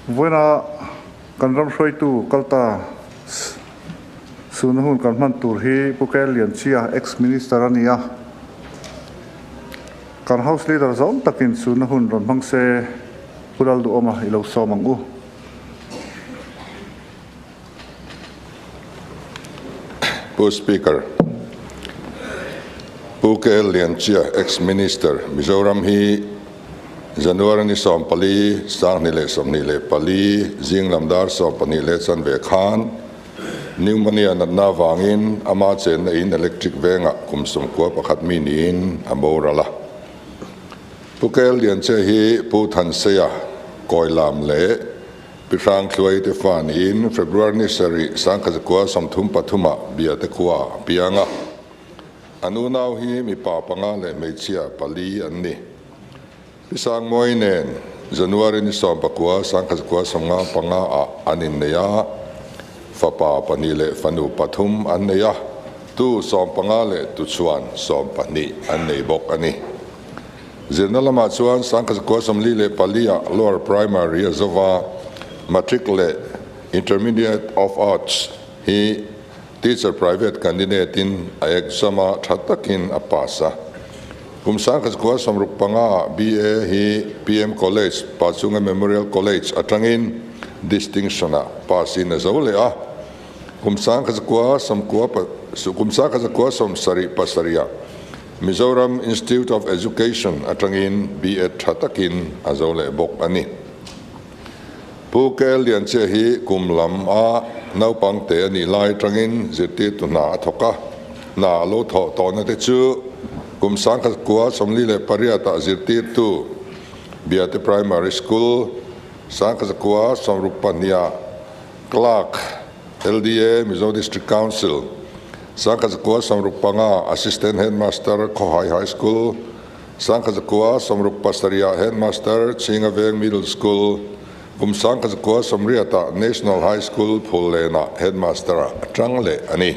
Vawiina kan ram hruaitu kalta suna hun kan hman tur hi Pu Kel Lianchia, Ex-Minister a ni a. Kan House Leader zawng takin suna hun rawn hmang se Pu Lalduhawma i lo sawm ang u. Pu Speaker, Pu KL Lianchia, Ex-Minister, Mizoram hi January ni 14, 2024 zing lam dar 12 leh chanve khan pneumonia natna avangin ama chenna in electric vengah kum 91 mi niin a boral a. Pu KL Lianchia hi Pu Thanseia Kawilam leh Pi Hrang Thluai te fa niin February ni sarih 1933 ah Biate khua a piang a. An unau hi mipa panga leh hmeichhia pali an ni. Pi Sangmawi nen January ni 19, 1995 ah an innei a, fapa pahnih leh fanu pathum an nei a, tu 15 leh tuchhuan 12 an nei bawk a ni. Zirna lamah chuan 1944 ah Lower Primary a zova, Matric leh Intermediate of Arts hi Teacher Private Candidate in a exam a tha takin a pass a. Kum 1965 ah BA hi PM College, Pachunga Memorial College atangin Distinction ah pass in a zo leh a. Kum 1997 ah Mizoram Institute of Education atangin B.Ed tha takin a zo leh bawk a ni. Pu KL Lianchia hi kum lam a naupang te a nih lai atangin zirtirtu hna a thawk a, hna a lo thawh tawhna te chu kum 1948 ah zirtirtu Biate Primary School, 1962 ah Clerk, LDA, Mizo District Council, 1965 Assistant Headmaster, Khawhai High School, 1967 Headmaster, Chhinga Veng Middle School, kum 1980 National High School Phullenah Headmaster-ah a tang leh a ni.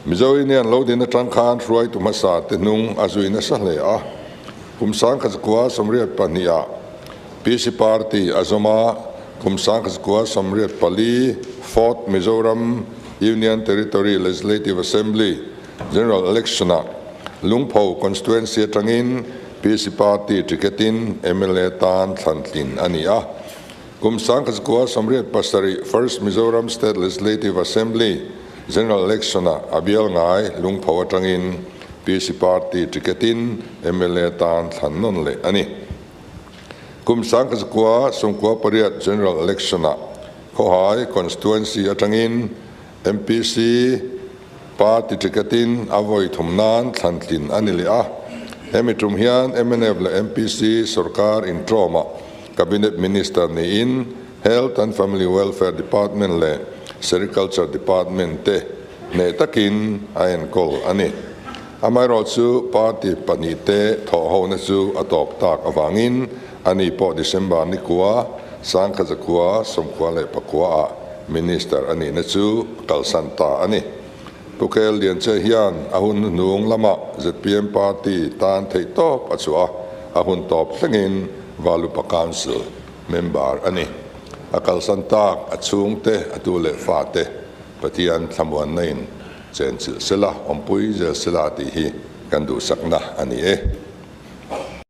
Mizo Union lo din atang khan hruaitu hmasa te hnung a zui nasa hle a, kum 1982 PC Party a zawm a, kum 1984 Fourth Mizoram Union Territory Legislative Assembly General Election-ah Lungpho Constituency atangin PC Party ticket-in mla tan thlantlin a ni a. Kum 1987 First Mizoram State Legislative Assembly General Election-ah a bial ngai Lungpho atangin PC Party ticket-in mla tan thlan nawn leh a ni. Kum 1998 General Election-ah Khawhai Constituency atangin MPC Party ticket-in a vawi thum nan thlantlin a ni leh a. Hemi tum hian mnf leh MPC sorkar intrawmah Cabinet Minister niin Health and Family Welfare Department leh Sericulture Department te hneh takin a enkawl a ni. Amaherawhchu party pahnih te thawhhona chu a tawp tak avangin ani pawh December ni kua 1999 ah Minister a nihna chu a kalsan ta a ni. Pu KL Lianche hian a hun hnuhnung lamah zpm party tan theihtawp a chhuah a, a hun tawp thlengin Valupa Council member a ni. A kalsan tak a chhungte, a tu leh fate Pathian thlamuanna in chenchilh sela, awmpui zel sela tih hi kan duhsakna a ni e.